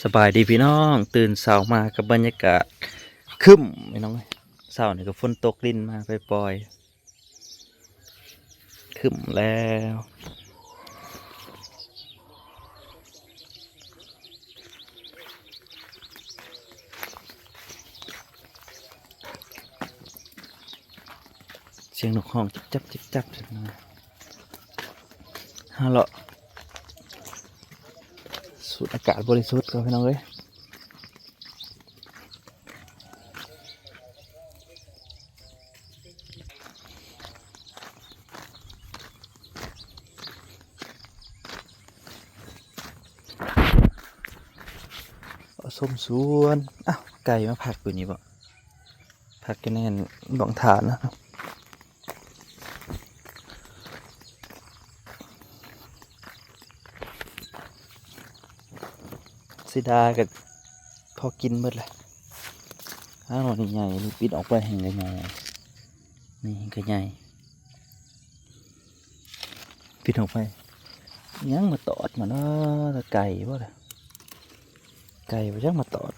ສະບາຍດີພີ່ນ້ອງ, ຕື່ນເຊົ້າມາກັບບັນຍາກາດຄຶ້ມພີ່ນ້ອງເອີຍ. ເຊົ້ານີ້ກໍຝົນຕົກລິນມາປ່ອຍໆ ຄຶ້ມແລ້ວ. ສຽງນົກຮ້ອງຈັບໆໆ ຫາເລາະສູດອາກາດບໍລິສຸດກ່ອນພີ່ນ້ອງເອີຍ. ຊົມສວນ. ອ້າວ ໄກ່ມາພັກຢູ່ນີ້ບໍ? ພັກຢູ່ໃນອັນບ່ອງຖ່ານນະ. ສີດາກໍພໍກິນເບິດແຫຼະ. ອ້າວ ນີ້ໃຫຍ່ ນີ້ປິດອອກໄປແຮ່ງກໍໃຫຍ່ ນີ້ແຮ່ງກໍໃຫຍ່. ປິດອອກໄປ ຍັງມາຕອດມາເນາະ. ແຕ່ໄກ່ບໍ່ລະ ໄກ່ບໍ່ຈັກມາຕອດ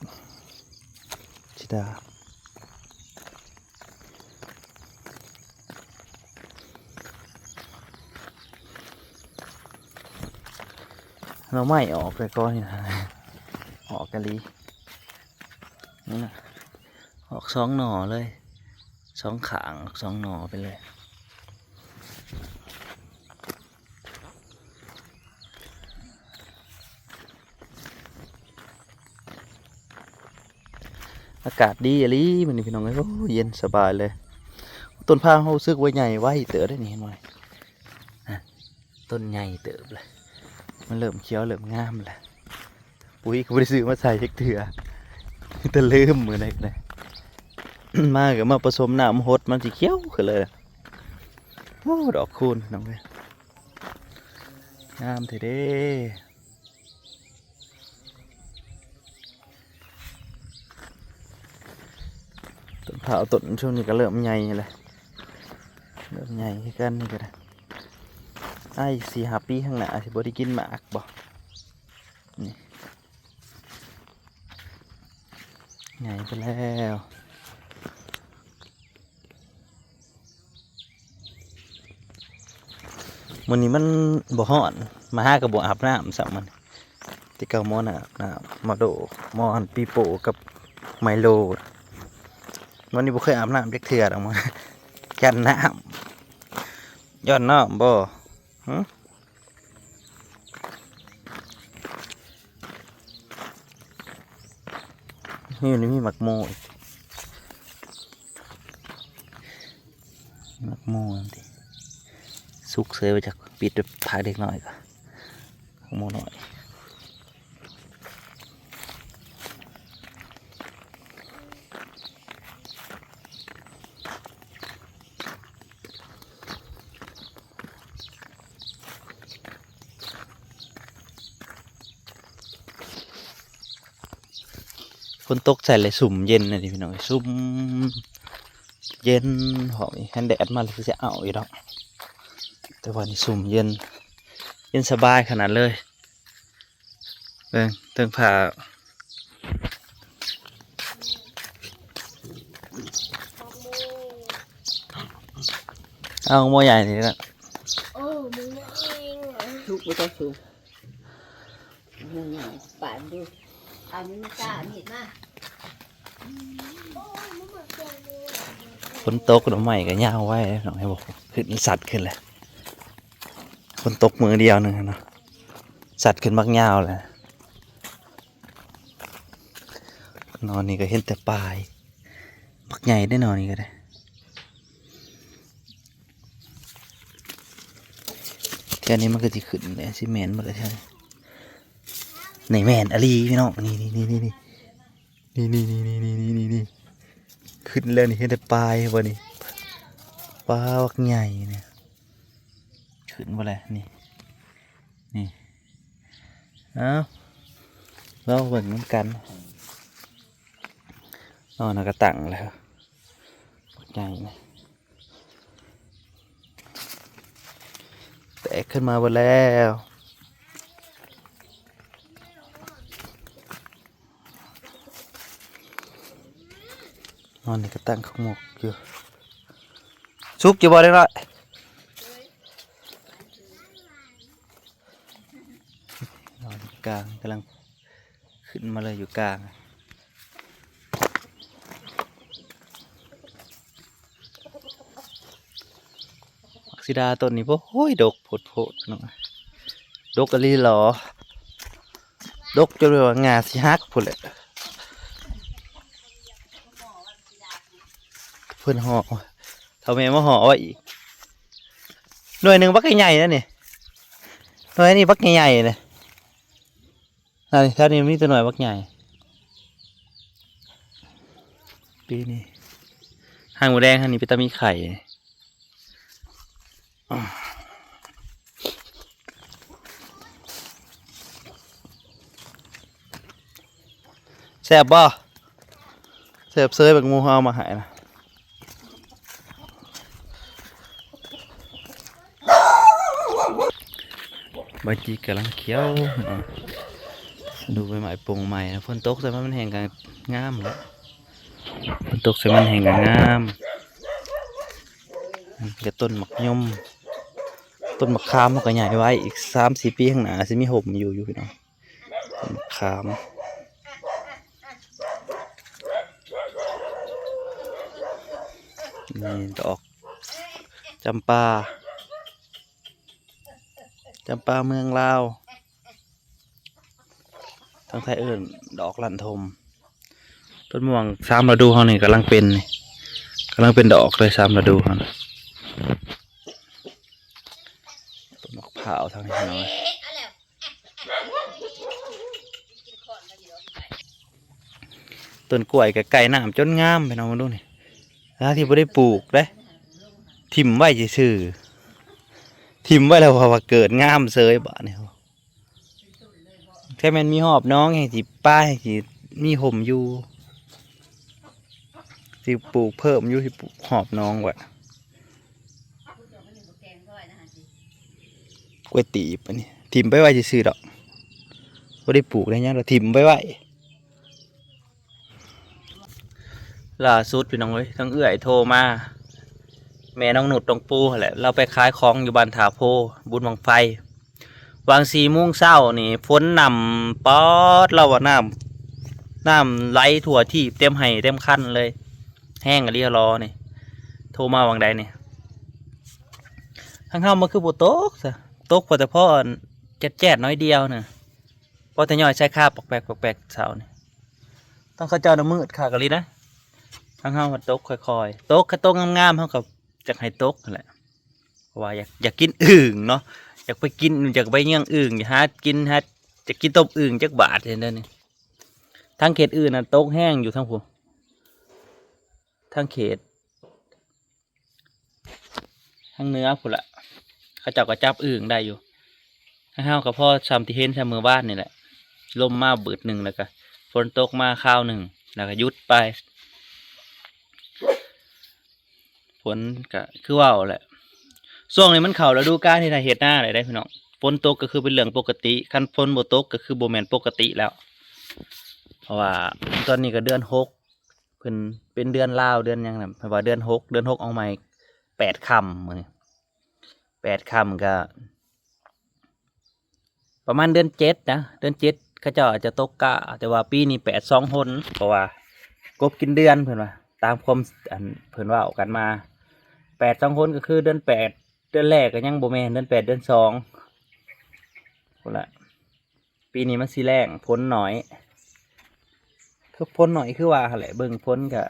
ຊິດາ. ໜໍ່ໄມ້ອອກແຕ່ກ່ອນນີ້ນະ ອອກອີ່ຫຼີ ນີ້ນະ ອອກສອງໜໍ່ເລີຍ ສອງຂ້າງ ອອກສອງໜໍ່ໄປເລີຍ. ອາກາດດີອີ່ຫຼີມື້ນີ້ພີ່ນ້ອງເອີຍ ໂອ້ ເຢັນສະບາຍເລີຍ. ຕົ້ນພາເຮົາຮູ້ສຶກວ່າໃຫຍ່ໄວເຕີບເດ້ນີ້ ເຫັນບໍ່? ຕົ້ນໃຫຍ່ເຕີບແລ້ວ ມັນເລີ່ມຂຽວເລີ່ມງາມແລ້ວ. ປຸ໋ຍກໍບໍ່ໄດ້ຊື້ມາໃສ່ຈັກເທື່ອ ມີແຕ່ລືມມື້ໃດກໍໄດ້ ມາກໍມາປະສົມນ້ຳຫົດ ມັນຊິຂຽວຂຶ້ນເລີຍ. ໂອ້ ດອກຄູນພີ່ນ້ອງເອີຍ ງາມແທ້ເດ້. ຕົ້ນພ້າວຕົ້ນຊ່ວງນີ້ກໍເລີ່ມໃຫຍ່ແລ້ວ ເລີ່ມໃຫຍ່ຄືກັນນີ້ກໍໄດ້. ອາ ອີກສີ່ຫ້າປີຂ້າງໜ້າຊິບໍ່ໄດ້ກິນໝາກບໍ? ນີ້ ໃຫຍ່ໄປແລ້ວ. ມື້ນີ້ມັນບໍ່ຮ້ອນ ມາຫາກໍບໍ່ອາບນ້ຳຊ້ຳ. ມັນແຕ່ເກົ່າໝໍນອາບນ້ຳ ໝໍໂດ ໝໍອັນປີໂປ້ກັບໄມໂລ. ມື້ນີ້ບໍ່ເຄີຍອາບນ້ຳຈັກເທື່ອດອກ ມາຢ້ານນ້ຳ ຢ້ານນ້ຳບໍ່? ຫື? ນີ້ ນີ້ມີໝາກໂມອີກ ໝາກໂມຫັ້ນຕິ ສຸກເສີຍໄປຈາກ ປິດໄປພາກເດັກນ້ອຍກໍ ໝາກໂມນ້ອຍ. ຝົນຕົກໃສ່ແລ້ວຊຸ່ມເຢັນນະນີ້ພີ່ນ້ອງ ຊຸ່ມເຢັນ. ຫອມອີກ ຄັນແດດມາແລ້ວຄືຊິເອົາຢູ່ດອກ ແຕ່ວ່ານີ້ຊຸ່ມເຢັນ ເຢັນສະບາຍຂະໜາດເລີຍ. ເບິ່ງເທິງຜ້າ ເອົາໝໍໃຫຍ່ນີ້ລະ ໂອ້ ມຶງເອງ ທຸກບໍ່ຕ້ອງສູງ ປານດູ ເອົາມີດມາ ມີດມາ. ຝົນຕົກໜໍ່ໄມ້ກໍຍາວໄວເດ້ນ້ອງ ເຫັນບໍ່? ຂຶ້ນ ສັດຂຶ້ນແລ້ວ ຝົນຕົກມື້ດຽວໜຶ່ງຫັ້ນເນາະ ສັດຂຶ້ນບັກຍາວແລ້ວ. ໜໍ່ນີ້ກໍເຫັນແຕ່ປາຍ ບັກໃຫຍ່ເດ້ໜໍ່ນີ້ກໍໄດ້. ແຖວນີ້ມັນກໍຊິຂຶ້ນແຫຼະ ຊິແມ່ນບໍ່ລະແຖວນີ້? ນີ້ແມ່ນອີ່ຫຼີພີ່ນ້ອງ ນີ້ໆໆໆ ນີ້ໆໆ ນີ້ໆໆ ນີ້ໆ ຂຶ້ນແລ້ວນີ້ ເຫັນແຕ່ປາຍບໍ່ນີ້? ປາບັກໃຫຍ່ນີ້ ຂຶ້ນບໍ່ແລະ ນີ້ ນີ້ ເອົ້າ ລອງເບິ່ງນຳກັນ. ອໍ ນະກະຕັງແລ້ວ ບັກໃຫຍ່ນະ ແຕກຂຶ້ນມາເບິດແລ້ວ. ນອນນີ້ກໍຕັ້ງຂະໝົກຢູ່. ສຸກຢູ່ບໍ່ເດັກນ້ອຍ? ນອນກາງ ກຳລັງຂຶ້ນມາເລີຍ ຢູ່ກາງ. ໝາກສີດາຕົ້ນນີ້ ໂອ້ຍ ດົກໂພດໆ ເນາະ ດົກອີ່ຫຼີຫຼໍ ດົກຈົນແບບວ່າງ່າຊິຫັກພຸ້ນແຫຼະ. ເພິ່ນເຫາະ ເຖົ້າແມ່ມາເຫາະໄວ້ອີກ ໜ່ວຍໜຶ່ງບັກໃຫຍ່ໆ ນະນີ້ ໜ່ວຍນີ້ບັກໃຫຍ່ໆ ເລີຍ. ອັນນີ້ ແຖວນີ້ມີແຕ່ໜ່ວຍບັກໃຫຍ່ ປີນີ້. ຫາງໝູແດງຫັ້ນນີ້ ເປັນຕາມີໄຂ່. ແຊບບໍ່? ແຊບເຊີຍ ບັກໝູເຮົາເອົາມາໃຫ້ນະ. ໃບຈິກກຳລັງຂຽວເນາະ ດູໃບໄມ້ປົ່ງໃໝ່ນະ. ຝົນຕົກໃສ່ມັນ ມັນແຫ້ງກໍງາມແຫຼະ ຝົນຕົກໃສ່ມັນແຫ້ງກໍງາມ. ນີ້ກໍຕົ້ນໝາກຍົມ ຕົ້ນໝາກຂາມ ມັນກໍໃຫຍ່ໄວ ອີກສາມສີ່ປີຂ້າງໜ້າ ຊິມີຮົ່ມຢູ່ ຢູ່ ພີ່ນ້ອງ. ຂາມ ນີ້ດອກຈຳປາ ຈຳປາເມືອງລາວ ທາງໄທເອີ້ນດອກລັນທົມ. ຕົ້ນມ່ວງສາມລະດູເຮົານີ້ກຳລັງເປັນ ກຳລັງເປັນດອກເລີຍ ສາມລະດູເຮົານະ. ຕົ້ນໝາກພ້າວທາງນີ້ເນາະ ຕົ້ນກ້ວຍກໍໃກ້ນ້ຳຈົນງາມ ພີ່ນ້ອງເບິ່ງດູນີ້ ທັງທີ່ບໍ່ໄດ້ປູກເດ້ ຖິ້ມໄວ້ຊື່ໆ ຖິ້ມໄວ້ແລ້ວວ່າ ວ່າເກີດງາມເສີຍບາດນີ້. ແທ້ແມ່ນມີຮອບໜອງ ແຮ່ງຊິປາ ແຮ່ງຊິມີຮົ່ມຢູ່ ຊິປູກເພີ່ມຢູ່ ຊິປູກຮອບໜອງໄວ້. ກ້ວຍຕີບອັນນີ້ ຖິ້ມໄປໄວ້ຊື່ໆດອກ ບໍ່ໄດ້ປູກໄດ້ຫຍັງດອກ ຖິ້ມໄປໄວ້. ລ່າສຸດ ພີ່ນ້ອງເອີຍ ທາງເອື້ອຍໂທມາ ແມ່ນ້ອງນຸດ ນ້ອງປູຫັ້ນແຫຼະ ລາວໄປຂາຍຂອງຢູ່ບ້ານທ່າໂພ ບຸນບັ້ງໄຟ. ຫວ່າງສີ່ໂມງເຊົ້ານີ້ ຝົນນຳ ປາດ ລາວວ່ານ້ຳ ນ້ຳໄຫຼທົ່ວທີບ ເຕັມໄຮ່ເຕັມຄັນເລີຍ ແຮງອີ່ຫຼີຫຼໍນີ້. ໂທມາຫວ່າງໃດນີ້ ທາງເຮົາມັນຄືບໍ່ຕົກຊະ ຕົກພໍແຕ່ພໍແຈດໆ ໜ້ອຍດຽວນະ ພໍແຕ່ຍ້ອຍໃສ່ຄາປອກແປກໆ ເຊົ້ານີ້. ທາງເຂົາເຈົ້ານະມືດຄັກອີ່ຫຼີນະ ທາງເຮົາມັນຕົກຄ່ອຍໆ ຕົກ ຄັນຕົກງາມໆ ເຮົາກໍຢາກໃຫ້ຕົກຫັ້ນແຫຼະ ເພາະວ່າຢາກ ຢາກກິນອຶ່ງເນາະ ຢາກໄປກິນ ຢາກໄປຍ່າງອຶ່ງ ຢາກຫາກິນ ຫາ ຢາກກິນຕົ້ມອຶ່ງຈັກບາດເຫັນເດີນີ້. ທາງເຂດອື່ນນະຕົກແຮງຢູ່ທາງພຸ້ນ ທາງເຂດ ທາງເໜືອພຸ້ນລະ ເຂົາເຈົ້າກໍຈັບອຶ່ງໄດ້ຢູ່ ທາງເຮົາກໍພໍຊ່ຳທີ່ເຫັນຊ່ຳມື້ວານນີ້ແຫຼະ ລົມມາບືດໜຶ່ງ ແລ້ວກໍຝົນຕົກມາຄາວໜຶ່ງ ແລ້ວກໍຢຸດໄປ. ຝົນກໍຄືເວົ້າແຫຼະ ຊ່ວງນີ້ມັນເຂົ້າລະດູການທີ່ໄດ້ເຮັດນາແລ້ວເດ້ພີ່ນ້ອງ ຝົນຕົກກໍຄືເປັນເລື່ອງປົກກະຕິ ຄັນຝົນບໍ່ຕົກກໍຄືບໍ່ແມ່ນປົກກະຕິແລ້ວ ເພາະວ່າຕອນນີ້ກໍເດືອນຫົກ ເພິ່ນເປັນເດືອນລາວເດືອນຫຍັງນະ ເພິ່ນວ່າເດືອນຫົກ ເດືອນຫົກອອກໃໝ່ ແປດຄ່ຳມື້ນີ້ ແປດຄ່ຳກໍປະມານເດືອນເຈັດນະ ເດືອນເຈັດເຂົາເຈົ້າອາດຈະຕົກກ້າ ແຕ່ວ່າປີນີ້ແປດສອງຫົນ ເພາະວ່າກົບກິນເດືອນ ເພິ່ນວ່າ ຕາມຄວາມ ອັນ ເພິ່ນເວົ້າກັນມາ ແປດສອງຫົນກໍຄືເດືອນແປດ ເດືອນແລກກໍຍັງບໍ່ແມ່ນ ເດືອນແປດ ເດືອນສອງ ພຸ້ນລະ. ປີນີ້ມັນຊິແລ້ງ ຝົນໜ້ອຍ ຄືຝົນໜ້ອຍຄືວ່າຫັ້ນແຫຼະ ເບິ່ງຝົນກະ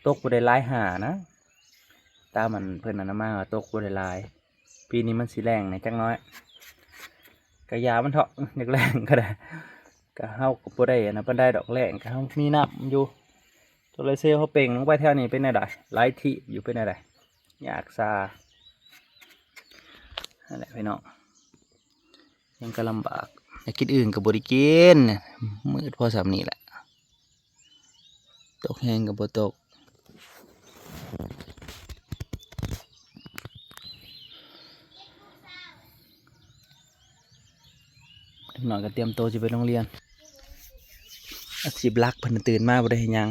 ຕົກບໍ່ໄດ້ຫຼາຍຫານະ ຕາມອັນເພິ່ນອັນນັ້ນມາວ່າຕົກບໍ່ໄດ້ຫຼາຍ ປີນີ້ມັນຊິແລ້ງແດ່ຈັກໜ້ອຍ ກະຢ່າມັນເຖາະ ຢາກແລ້ງກໍໄດ້ ກະເຮົາກໍບໍ່ໄດ້ອັນນັ້ນປານໃດດອກ ແລ້ງກະເຮົາມີນ້ຳຢູ່ ໂຊລາເຊວເຮົາເປັ່ງລົງໄປແຖວນີ້ເປັນແນວໃດ ຫຼາຍທີ່ຢູ່ ເປັນແນວໃດ ຍາກຊາ ຫັ້ນແຫຼະພີ່ນ້ອງ. ຍັງກໍລຳບາກ ຢາກກິນອຶ່ງກໍບໍ່ໄດ້ກິນ ມືດພໍສ່ຳນີ້ແຫຼະ ຕົກແຮງກໍບໍ່ຕົກ ເດັກນ້ອຍກໍຕຽມໂຕຊິໄປໂຮງຮຽນ ອາຊີບຫຼັກເພິ່ນຕື່ນມາບໍ່ໄດ້ເຮັດຫຍັງ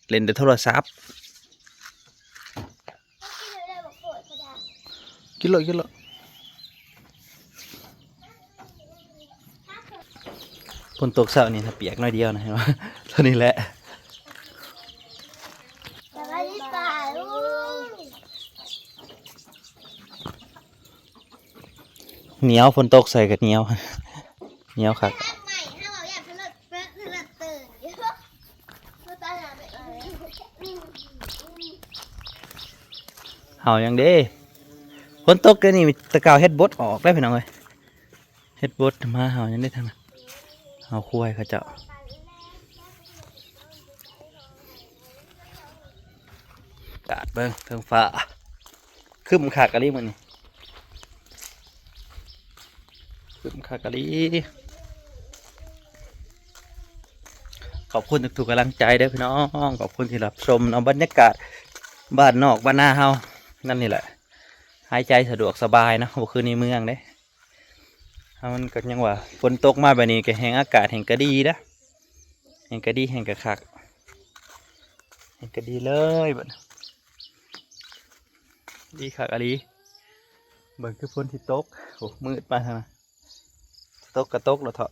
ເຫຼັ້ນແຕ່ໂທລະສັບ. ກິນໂລດ ກິນໂລດ. ຝົນຕົກເຊົ້ານີ້ນະ ປຽກໜ້ອຍດຽວນະ ເຫັນບໍ່? ເທົ່ານີ້ແຫຼະ. ໜຽວ ຝົນຕົກໃສ່ກໍໜຽວ ໜຽວຄັກ. ເຫົ່າຫຍັງເດ້? ຝົນຕົກດຽວນີ້ ແຕ່ເກົ່າເຫັດບົດອອກແລ້ວ ພີ່ນ້ອງເອີຍ. ເຫັດບົດມາເຫົ່າຫຍັງເດ້ທາງນັ້ນ? ເຫົ່າຄວາຍເຂົາເຈົ້າ. ອາກາດເບິ່ງເທິງຟ້າ ຄຶ້ມຄັກອີ່ຫຼີມື້ນີ້ ຄຶ້ມຄັກອີ່ຫຼີ. ຂອບຄຸນທຸກໆກຳລັງໃຈເດີພີ່ນ້ອງ ຂອບຄຸນທີ່ຮັບຊົມເນາະ ບັນຍາກາດບ້ານນອກບ້ານນາເຮົາ ແນວນີ້ແຫຼະ ຫາຍໃຈສະດວກສະບາຍເນາະ ບໍ່ຄືໃນເມືອງເດ້. ເຮົາມັນກໍຍັງວ່າ ຝົນຕົກມາແບບນີ້ກໍແຮ່ງອາກາດແຮ່ງກະດີນະ ແຮ່ງກະດີ ແຮ່ງກະຄັກ ແຮ່ງກະດີເລີຍບັດນີ້ ດີຄັກອີ່ຫຼີ. ເບິ່ງຄືຝົນຊິຕົກ ໂອ້ ມືດປານນັ້ນນະ ຕົກກໍຕົກແລ້ວເຖາະ.